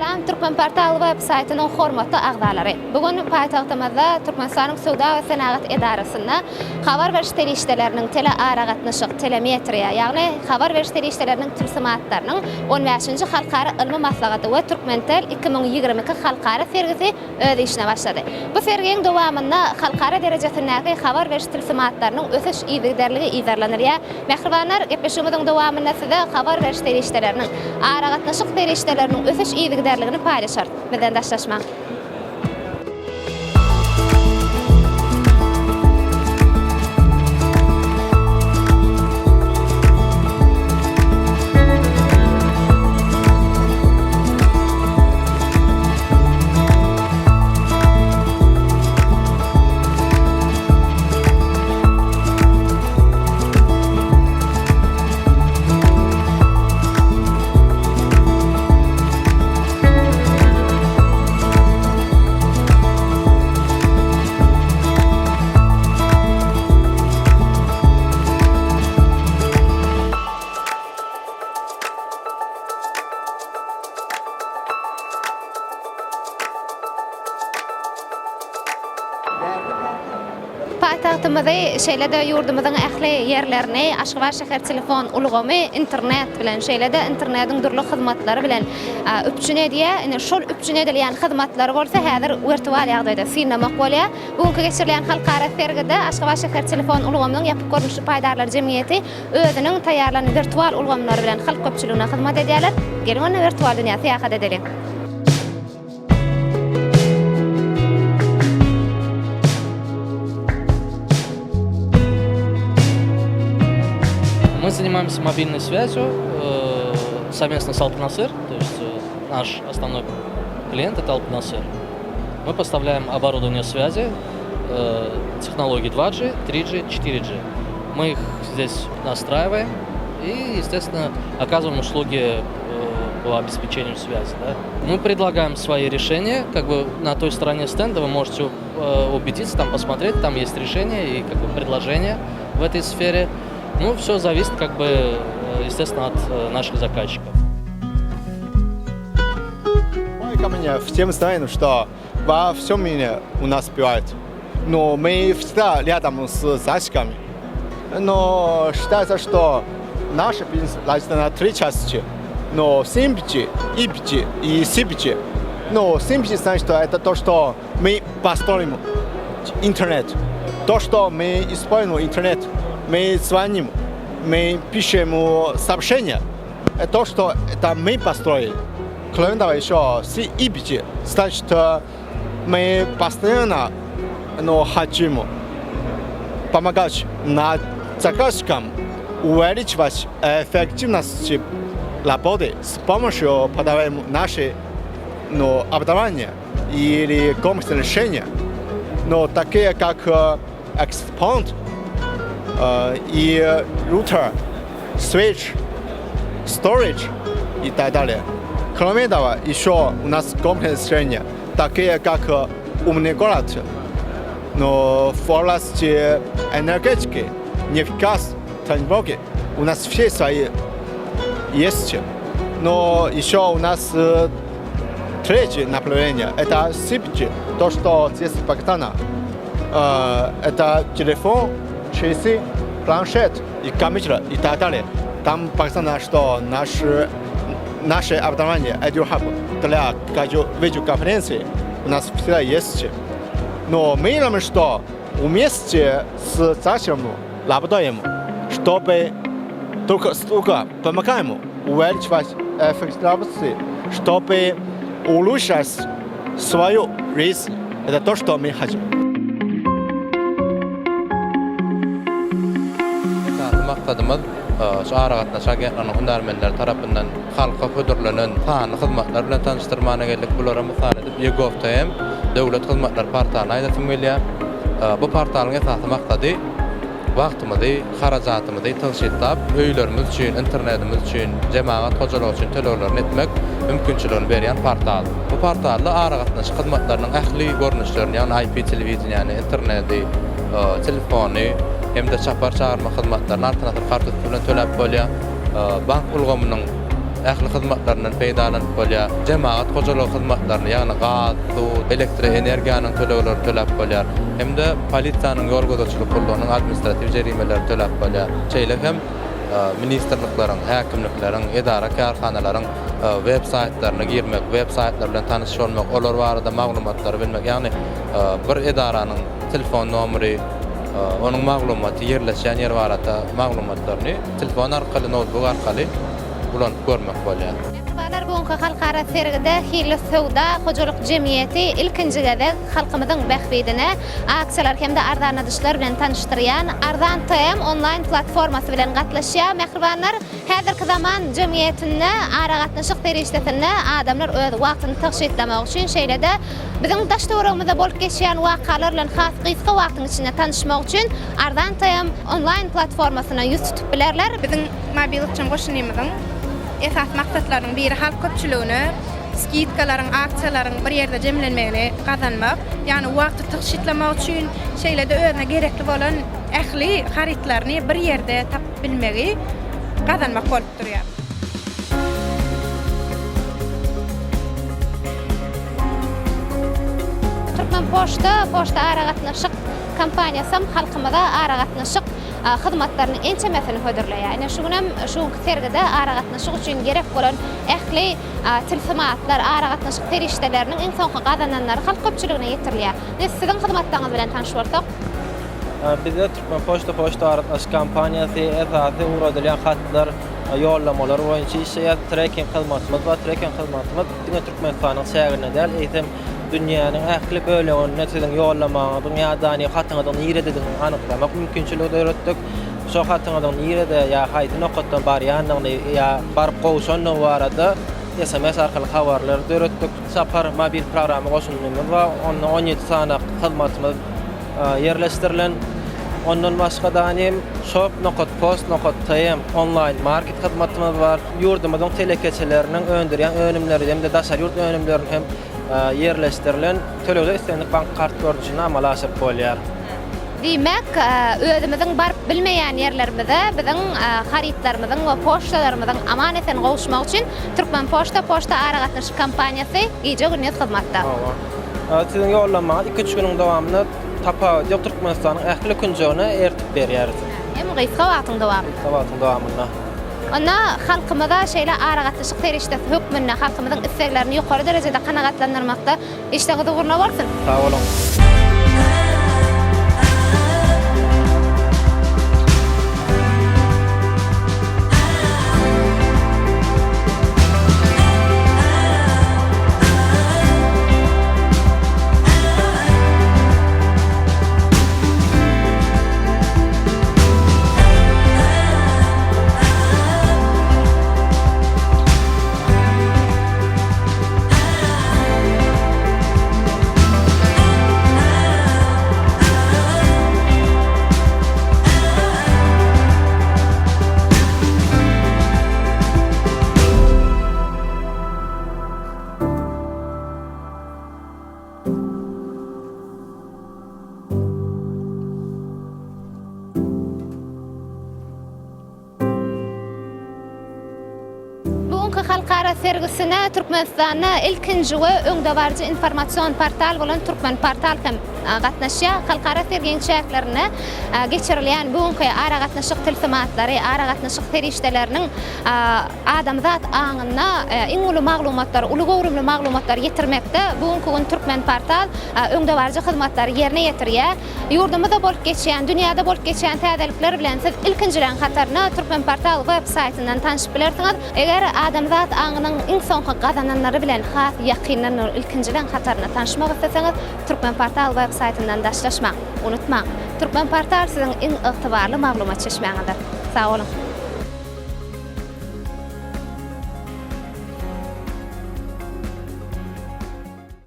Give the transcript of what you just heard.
Salam Türkmenportal web saýtynyň hormatly agzalary! Bu gün paýtagtymyzda Türkmenistanyň Söwda we senagat edarasynda habar beriş serişdeleriniň telearagatnaşyk, telemetriýa, ýagny habar beriş serişdeleriniň tilsimatlarynyň on bäşinji halkara ylmy maslahaty we Türkmentel 2022 halkara sergisi öz işine başlady. Bu sergiň dowamynda halkara derejesindäki habar beriş tilsimatlarynyň ösüş yzygiderligi yzarlanylýar. Mähribanlar, gepleşigimiziň dowamynda size habar beriş serişdeleriniň, aragatnaşyk serişdeleriniň ösüş yzygiderligini paýlaşarys. Bizden daşlaşmaň! Paýtagtymyzy, şeýle-de ýurdumyzyň ähli ýerlerini Aşgabat şäher telefon ulgamy internet bilen, şeýle-de internetiň dürli hyzmatlary bilen üpjün edýär. Ine, şol üpjün edilýän hyzmatlary bolsa häzir wirtual ýagdaýda synlamak bolýar. Bu günki geçirilýän halkara sergide Aşgabat şäher telefon ulgamynyň ýapyk görnüşli paýdarlar jemgyýeti özüniň taýýarlan wirtual ulgamlary bilen halk köpçüligine hyzmat edýärler. Geliň onda wirtual dünýä syýahat edeliň! Мы занимаемся мобильной связью э, совместно с Altyn Asyr, то есть э, наш основной клиент это Altyn Asyr. Мы поставляем оборудование связи, э, технологии 2G, 3G, 4G. Мы их здесь настраиваем и, естественно, оказываем услуги э, по обеспечению связи. Да. Мы предлагаем свои решения, как бы на той стороне стенда вы можете э, убедиться, там посмотреть, там есть решения и как бы предложения в этой сфере. Ну, все зависит, как бы, э, естественно, от наших заказчиков. Компания всем знаем, что во всем мире у нас бывает. Но мы всегда рядом с заказчиками. Но считается, что наш бизнес разделен на три части. Но 7G, EPG и CPG. Но 7G значит, что это то, что мы построим интернет. То, что мы используем интернет, мы звоним, мы пишем сообщения. Это то, что это мы построили. Кроме того, еще CEPG, значит, мы постоянно но, хотим помогать на заказчикам увеличивать эффективность работы с помощью подаваемых наши ну, оборудования или комплексные решения, но такие как Access Point и router, switch, storage и так далее. Кроме этого, еще у нас комплексные решения, такие как умный город, но в области энергетики, нефть, газ, технологии у нас все свои есть. Но еще у нас третье направление – это CPG, то, что здесь показано. Это телефон, часы, планшет и компьютер и так далее. Там показано, что наши, наше оборудование EduHub для видеоконференции у нас всегда есть. Но мы думаем, что вместе с заказчиком работаем, чтобы только столько помогаем увеличивать эффективность, чтобы улучшать свою жизнь. Это то, что мы хотим. Esasy maksadymyz şu aragatnaşyk agentliginiň hünärmenleri tarapyndan halka hödürlenen sanly hyzmatlar bilen tanyşdyrmana geldik. Bulara mysal edip eGov.tm döwlet hyzmatlary portalyny aýdasym gelýär. Bu portalyň esasy maksady Wagtymyzy, harajatymyzy tygşytlap, öýlerimiz üçin, internetimiz üçin, jemagat hojalygy üçin töleglerini etmek mümkinçiligini berýän portal. Bu portalda aragatnaşyk hyzmatlarynyň ähli görnüşlerini, ýagny IP telewideniýäni, interneti, telefony hem-de çapar çagyrma hyzmatlaryny Altyn Asyr kart üsti bilen töläp bolýar. Bank ulgamynyň. ähli hyzmatlaryndan peýdalanyp bolýar. Jemagat hojalygy hyzmatlaryny, ýagny gaz, suw, elektroenergiýanyň töleglerini töläp bolýar. Hem-de polisiýanyň ýol gözegçilik gullugynyň administratiw jerimelerini töläp bolýar. Şeýle hem ministrlikleriň, häkimlikleriň, edara-kärhanalaryň web saýtlaryna girmek, web saýtlar bilen tanyş bolmak, olar barada maglumatlary bilmek, ýagny bir edaranyň telefon nomeri, onuň maglumaty, ýerleşýän ýeri barada maglumatlaryny telefon arkaly, noutbuk arkaly ulanyp görmek bolýar. Mähribanlar, bu günki halkara sergide Hilli söwda hojalyk jemgyýeti ilkinji gezek halkymyzyň bähbidine aksiýalar hem-de arzanladyşlar bilen tanyşdyrýan Arzan TM onlaýn platformasy bilen gatnaşýar. Mähribanlar, häzirki zaman jemgyýetinde aragatnaşyk serişdesinde adamlar öz wagtyny tygşytlamak üçin, şeýle-de biziň daş-töweregimizde bolup geçýän wakalar bilen has gysga wagtyň içinde tanyşmak üçin Arzan TM onlaýn platformasyna ýüz tutup bilerler. Biziň mobil ykjam goşundymyzyň esasy maksatlarynyň biri halk köpçüligine skidkalaryň, aksiýalaryň bir ýerde jemlenmegini gazanmak, ýagny wagty tygşytlamak üçin, şeýle-de özüne gerekli bolan ähli harytlaryny bir ýerde tapyp bilmegi gazanmak bolup durýar. Türkmenpoçta poçta aragatnaşyk kompaniýasam halkymyza aragatnaşyk hyzmatlarynyň ençemesini hödürleýär. Ine, şu günem şu günki sergide aragatnaşyk üçin gerek bolan ähli tilsimatlar, aragatnaşyk serişdeleriniň iň soňky gazananlary halk köpçüligine ýetirilýär. Ine, siziň hyzmatlaryňyz bilen tanyş bolsak. Bizde Türkmenpoçta poçta aragatnaşyk kompaniýasy esasy ugradylýan hatlar, ýollamalar boýunça işleýär. Treking hyzmatymyz bar. Treking hyzmatymyz diňe Türkmenistanyň çäginde däl, eýsem, dünýäniň ähli böleginde siziň ýollamaňyzyň ýa-da hatyňyzyň nirededigini anyklamak mümkinçiligi döretdik. Şo hatyňyzyň nirede ýa haýsy nokatdan barýandygyny ýa baryp gowşandygy barada sms arkaly habarlary döretdik. Çapar mobil programma goşundymyz bar. Onda 17 sany hyzmatymyz ýerleşdirilen. Ondan başga-da hem shop nokat post nokat tm onlaýn market hyzmatymyz bar. Ýurdumyzyň telekeçileriniň öndürýän önümleri hem-de daşary ýurt önümlerini hem ýerleşdirilen tölegde islendik bank kart görnüşinde amala aşyryp bolýar. Diýmek, özümiziň baryp bilmeýän ýerlerimize biziň harytlarymyzyň we poçtalarymyzyň aman-esen gowuşmagy üçin Türkmenpoçta poçta aragatnaşyk kompaniýasy gije-gündiz hyzmatda. Hawa. Siziň ýollamaňyz iki-üç günüň dowamynda tapawudy ýok Türkmenistanyň ähli künjegine ertip berýäris. Hem gysga wagtyň dowamynda. Gysga wagtyň dowamynda. Onda halkymyza şeýle aragatnaşyk serişdesi hökmünde halkymyzyň isleglerini ýokary derejede kanagatlandyrmakda işleriňiz ugruna bolsun! Sag boluň! Bu günki halkara sergisine Türkmenistanda ilkinji we öňdebaryjy informasion portal bolan Türkmenportal hem gatnaşýar. Halkara serginiň çäklerinde geçirilýän bu günki aragatnaşyk tilsimatlary, aragatnaşyk serişdeleriniň adamzat aňyna iň uly maglumatlary, uly göwrümli maglumatlary ýetirmekde bu günki gün Türkmenportal öňdebaryjy hyzmatlary ýerine ýetirýär. Ýurdumyzda bolup geçýän, dünýäde bolup geçýän täzelikler bilen siz ilkinjileriň hatarynda Türkmenportal web saýtyndan tanşyp bilersiňiz. Eger adamzat aňynyň iň soňky gazananlary bilen has ýakyndan we ilkinjileriň hatarynda tanyşmak isleseňiz, Türkmenportal web saýtyndan daşlaşmaň! Unutmaň! Türkmenportal siziň iň ygtybarly maglumat çeşmäňizdir. Sag boluň!